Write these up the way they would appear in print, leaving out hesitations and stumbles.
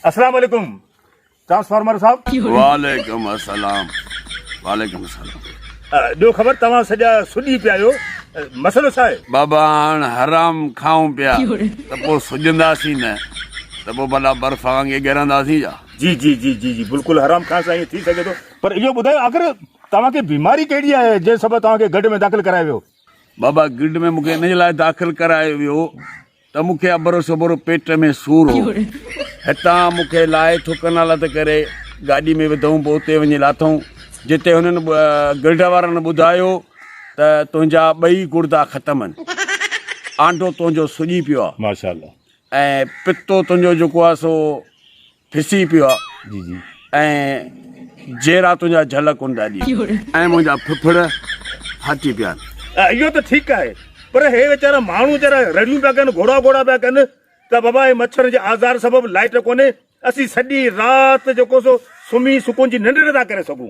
السلام عليڪم ٽرانسفارمر صاحب. وعليڪم السلام وعليڪم السلام. ڏيو خبر توهان سڄا سڄي پيا آهيو مسئلو ڇا آهي؟ بابا هاڻ حرام کائون پيا ته پوء سڄنداسين نه ته پوء ڀلا برف وانگي ڳرنداسين ڇا؟ جي جي جي جي جي بلڪل حرام کائڻ سان ائين ٿي سگهي ٿو پر اهو ٻڌايو آخر توهان کي بيماري ڪهڙي آهي جنهن سبب توهان کي گڍ ۾ داخل ڪرايو ويو؟ بابا گڍ ۾ مون کي ان جي لاء داخل ڪرايو ويو ته مون کي ابرو سبرو پيٽ ۾ سور هو. هتان مون کي لاهي ٿڪ نالت ڪري گاڏي ۾ وڌئون پوء اتي وڃي لاٿئون جتي هنن گرڊ وارن ٻڌايو ته تنهنجا ٻئي گڙدا ختم آهن. آنڊو تنهنجو سڄي پيو آهي. ماشاءالله. ۽ پتو تنهنجو جيڪو آهي سو ڦسي پيو آ جي جي ۽ جيرا تنهنجا جهل ڪونه ٿا ڏين ۽ منهنجا ڦڦڙ ڦاٽي پيا آهن. اهو ته ٺيڪ آهي پر هي ويچارا ماڻهو ويچارا رڙيون پيا ڪن گهوڙا گهوڙا پيا ڪن ته بابا هي مڇرن جي آزار سبب لائٽ ڪونهي اسين سڄي رات جيڪو سو سمهي سڪون جي ننڊ نٿا ڪري سگهون.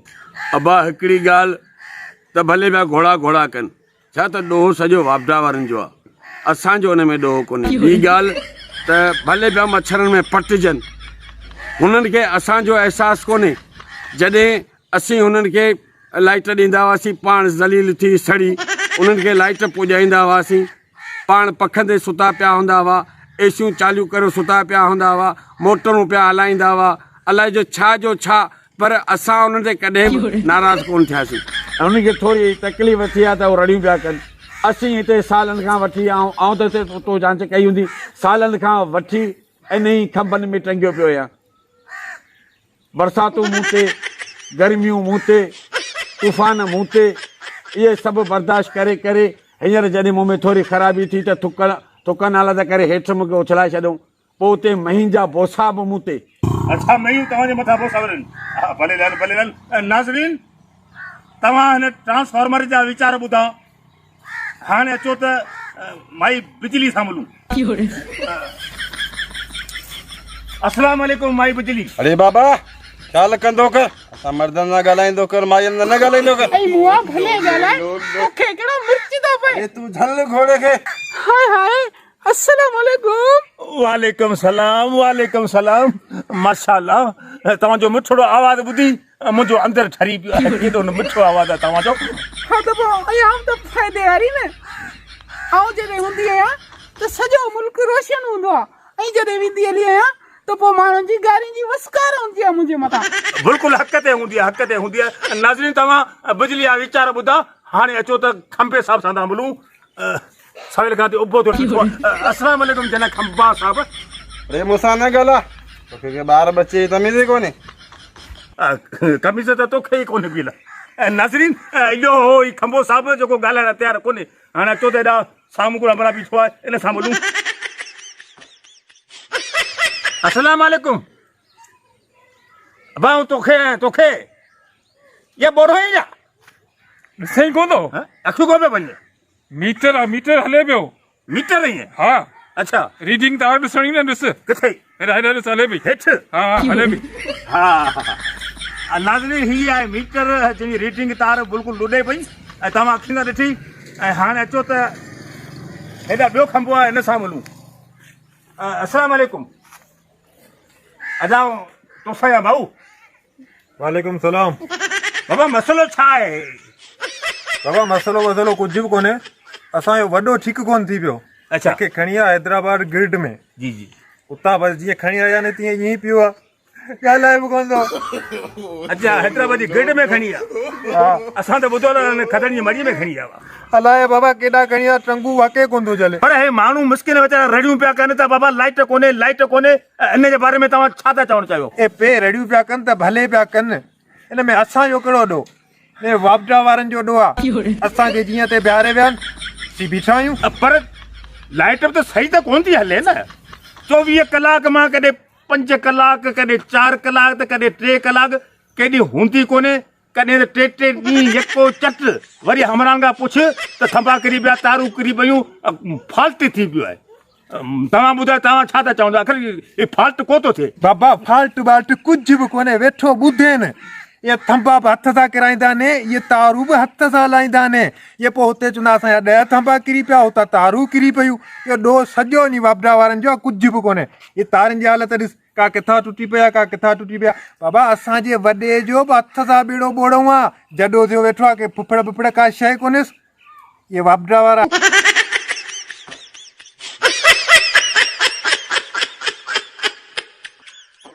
ابا هڪڙي ڳالهه ته ڀلي پيا گهوڙا گهوڙا ڪن ڇا ته ڏوهه سڄو واپڊا وارن جو آ، اسان جو ان ۾ ڏوهه ڪونهي. ٻي ڳالهه ته ڀلي پيا مڇرن ۾ پٽجن، هنن کي اسان جو احساس ڪونهي. جڏهن اسين هنن کي لائٽ ڏيندا هئاسين، پاڻ ذليل ٿي سڙي انهن کي لائٽ پڄائيندا هئاسين. پاڻ پکن تي ستا پيا هوندا هئا، ايسيون چالو ڪريو ستا پيا هوندا هئا، موٽرون پيا هلائيندا هئا، الائي جو ڇا جو ڇا پر اسان انهن تي ڪڏهن به ناراض ڪونه ٿياسين. انهن کي ٿوري تڪليف ٿي آهي ته هو رڙيون پيا ڪن. اسين هتي سالن کان وٺي آئون آئون ته هتي تو جانچ ڪئي هوندي، سالن کان وٺي انهي کنڀن ۾ ٽنگيو پيو آهيان. برساتون مون تي، گرميون مون تي، طوفان مون تي، اهي سڀ برداشت ڪري ڪري هينئر جڏهن مون ۾ ٿوري خرابي ٿي ته ٿڪ ٿڪ نالت ڪري هيٺ مون کي اڇلائي ڇڏيائون. پوء اتي مهين جا بوسا به مون تي. اڇا مهيون توهان جي مٿان بوسا ورن. ها ڀلي لعل ڀلي لعل. ناظرين توهان هن ٽرانسفارمر جا ويچار ٻڌا. هاڻي اچو ته مائي بجلي سان ملون. السلام عليڪم مائي بجلي. اڙي بابا خيال ڪندو ڪر اسان مردن سان ڳالهائيندو ڪر ماين سان نه ڳالهائيندو ڪر. اي مئا ڀلي ڳالهاء توکي ڪهڙو مرچ ٿو پئي. اڙي تون جهل گهوڙي کي. هاء هاء السلام عليڪم. وعليڪم سلام وعليڪم سلام ماشاءالله توهان جو مٺڙو آواز ٻڌي منهنجو اندر ٺري پيو آهي ڪيڏو نه مٺو آواز آهي توهان جو. ها ته پوء اها ته فائدي واري نه آئون جڏهن هوندي آهيان ته سڄو ملڪ روشن هوندو آهي ۽ جڏهن ويندي هلي آهيان ته پوء ماڻهن جي گارين جي وسڪار هوندي آهي منهنجي مٿان. بلڪل حق تي هوندي آهي حق تي هوندي آهي ناظرين توهان بجلي جا ويچار ٻڌا هاڻي اچو ته کنڀي صاحب سان ٿا ملون. سويل کان ٿي اڀو ٿيو بيٺو آ. السلام عليڪم جناب کنڀا صاحب. ري مون سان نه ڳالهاء توکي ڪي ٻار ٻچي جي تميز ئي ڪونهي. تميز ته توکي ئي ڪونهي پيل. ناظرين اهو هو هي کنڀو صاحب جيڪو ڳالهائڻ لاء تيار ڪونهي. هاڻي اچو ته هيڏا سامهون ڪو همراهه بيٺو آهي ان سان ملون. السلام عليڪم ابا آئون توکي آهيان توکي يا ٻوڙو آهين يا ڏسين ئي ڪونه ٿو. اکيون ڪونه پيو وڃي. ميٽر آ ميٽر هلي پيو. ميٽر ائين؟ ها. اڇا. ريڊنگ تار ڏسڻي نه ڏس. ڪٿي؟ هيڏا هيڏا ڏس هلي پئي. هيٺ؟ ها ها هلي پئي. ها ها ناظرين هي آهي ميٽر جنهن جي ريڊنگ تار بلڪل لڏي پئي ۽ توهان اکين سان ڏٺي ۽ هاڻي اچو ته هيڏا ٻيو کنڀو آهي هن سان ملون. السلام عليڪم ادا توسان يا ڀائو. وعليڪم سلام. بابا مسئلو ڇا آهي؟ بابا مسئلو وسئلو ڪجهه به ڪونهي اسان جو وڏو ٺيڪ ڪونه ٿي پيو. اڇا. کي کڻي آيا حيدرآباد گرڊ ۾. جي جي. اتان بس جيئن کڻي آيا ني تيئن ائين ئي پيو آ ڳالهائي به ڪونه ٿو. اڇا حيدرآباد جي گرڊ ۾ کڻي آيا. ها. اسان ته ٻڌو ته هن کدڙن جي مڙهي ۾ کڻي آيا هئا. الائي بابا ڪيڏا کڻي آيا ٽنگون واقعي ڪونه ٿو جهلي. پر هي ماڻهو مسڪين ويچارا رڙيون پيا ڪن ته بابا لائٽ ڪونهي لائٽ ڪونهي. ان جي باري ۾ توهان ڇا ٿا چوڻ چاهيو؟ اي پي رڙيون پيا ڪن ته ڀلي پيا ڪن، ان ۾ اسان جو ڪهڙو ڏوهه؟ ان ۾ واپڊا وارن جو ڏوهه آ. اسان کي جيئن تي بيهاري ويا آهن، سي بيٺا آهيون. پر لائٽ به ته صحيح ته ڪونه ٿي هلي نه. 24 ڪلاڪ مان ڪڏهن پنج ڪلاڪ، ڪڏهن چار ڪلاڪ ته ڪڏهن ٽي ڪلاڪ، ڪيڏي هوندي ڪونهي، ڪڏهن ته ٽي ٽي ڏينهن يڪو چٽ، وري همراهن کان پڇ ته ٿنڀا ڪري پيا، تارون ڪري پيون، فالٽ ٿي پيو آهي. توهان ٻڌايو توهان ڇا ٿا چوندو آخر هي فالٽ ڪو ٿو ٿئي؟ بابا فالٽ بالٽ ڪجهه به ڪونهي، ويٺو ٻڌين. اهي ٿنڀا به هٿ سان ڪرائيندا ني، اهي تارون به هٿ سان هلائيندا ني. اهي پوء هتي چوندا اسان جا ڏهه ٿنڀا ڪري پيا، هتان تارون ڪري پيون. اهو ڏوهه سڄو انهي واپڊا وارن جو آهي، ڪجهه به ڪونهي. هي تارن جي حالت ڏس. ڪا ڪٿان ٽٽي پئي آ، ڪا ڪٿان ٽٽي پئي آ. بابا اسان جي وڏي جو به هٿ سان ٻيڙو ٻوڙئون آ، جڏو ٿيو ويٺو آ، ڪي ڦڦڙ ٻڦڙ ڪا شيء ڪونهيس. اهي واپڊا وارا.